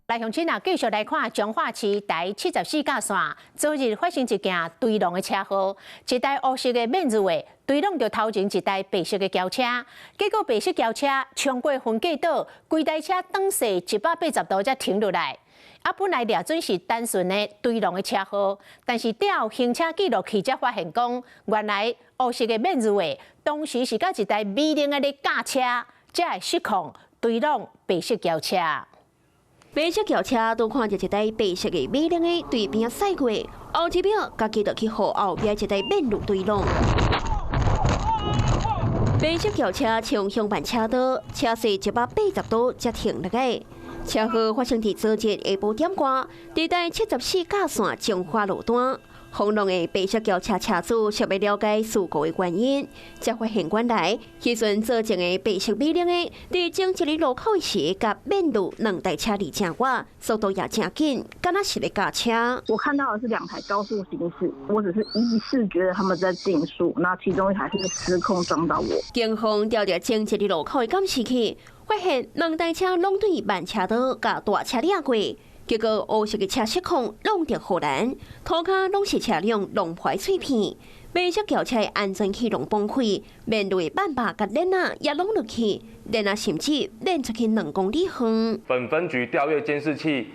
來鄉親啊，繼續來看彰化市台74甲線，昨日發生一件追撞的車禍，一台烏色的免入的追撞著頭前一台白色的轎車，結果白色轎車衝過分隔島，規台車轉勢180度才停落來。啊，本來掠準是單純的追撞的車禍，但是調行車記錄器才發現講，原來烏色的免入的當時是佮一台美玲的咧軋車，才會失控追撞白色轎車。白色轎車拄看著一台白色的美玲的對邊駛過，後一秒家己就去予後壁一台免路追撞。白色轎車衝向慢車道，車勢180度才停落來。車禍發生佇昨日下晡點外，佇台74甲線彰化路段。轟隆的白色轎車車主想欲了解事故的原因，才發現原來彼陣左前的白色美玲的，佇前一个路口時，佮免路兩台車離誠遠，速度也誠緊，敢若是咧軋車。我看到的是兩台高速行駛，我只是疑似覺得他們在競速，那其中一台是失控撞到我。警方調著前一个路口的監視器，發現兩台車攏對慢車道共大車掠過。結果烏色的車失控，挵著護欄，塗跤攏是車輛弄破碎片，白色轎車安全氣囊崩潰，面對半把佮鏈仔也攏落去，鏈仔甚至連出去2公里遠。本分局調閱監視器，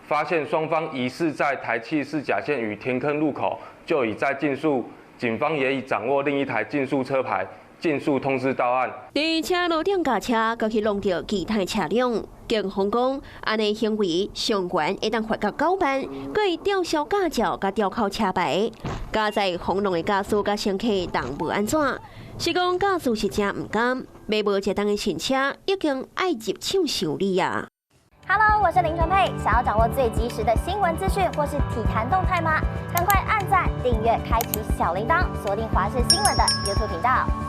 發現雙方疑似在台74甲線與田坑路口就已在競速，警方也已掌握另一台競速車牌，盡速通知到案。佇車路頂軋車，閣去挵著其他車輛。警方講，按呢行為上懸會當罰到9萬，閣會吊銷駕照佮吊扣車牌。駕載轟隆的駕駛佮乘客人無按怎，是講駕駛是誠毋甘，買無一冬的新車已經愛入廠修理啊。 Hello，我是林純佩，想要掌握最及時的新聞資訊或是體壇動態嗎？趕快按讚、訂閱、開啟小鈴鐺，鎖定華視新聞的 YouTube 頻道。